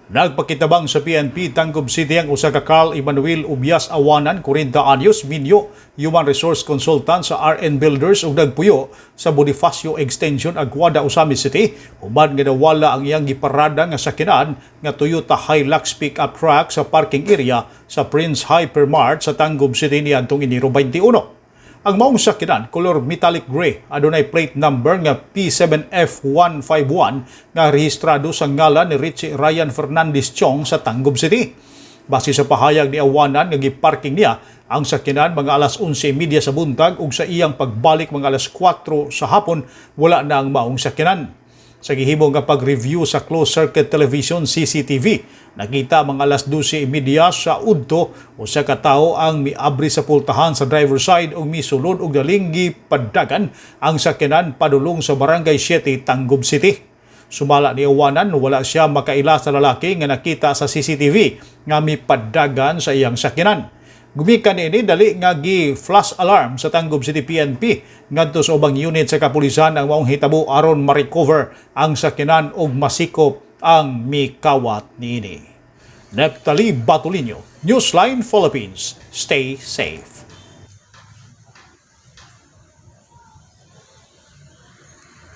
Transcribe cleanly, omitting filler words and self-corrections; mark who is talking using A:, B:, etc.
A: Nagpakitabang sa PNP Tangub City ang usa ka Carl Emmanuel Ubias Awanan, 40 anyos, minyo, human resource consultant sa RN Builders ug nagpuyo sa Bonifacio Extension, Aguada, Ozamiz City, human nga nawala ang iyang giparada nga sakyanan nga Toyota Hilux pickup truck sa parking area sa Prince Hypermart sa Tangub City niadtong Enero 21. Ang maong sakyanan, color metallic gray, adunay plate number nga P7F151 nga rehistrado sa ngalan ni Richie Ryan Fernandez Chong sa Tangub City. Base sa pahayag ni Awanan nga giparking niya ang sakyanan mga alas 11:30 sa buntag ug sa iyang pagbalik mga alas 4 sa hapon, wala na ang maong sakyanan. Sa gihimo nga pag-review sa closed circuit television, CCTV, nakita mga alas 12:30 sa udto, usa ka tawo ang miabri sa pultahan sa driver side ug misulod og daling gipadagan ang sakyanan padulong sa Barangay 7, Tangub City. Sumala ni Awanan, wala siya makaila sa lalaki nga nakita sa CCTV nga mipadagan sa iyang sakyanan. Gumikan ini, dali nga gi flash alarm sa Tangub City PNP ngadto sa ubang unit sa kapulisan ang maong hitabo aron ma-recover ang sakyanan ug masikop ang mikawat niini. Neptali Batolino, Newsline Philippines. Stay safe.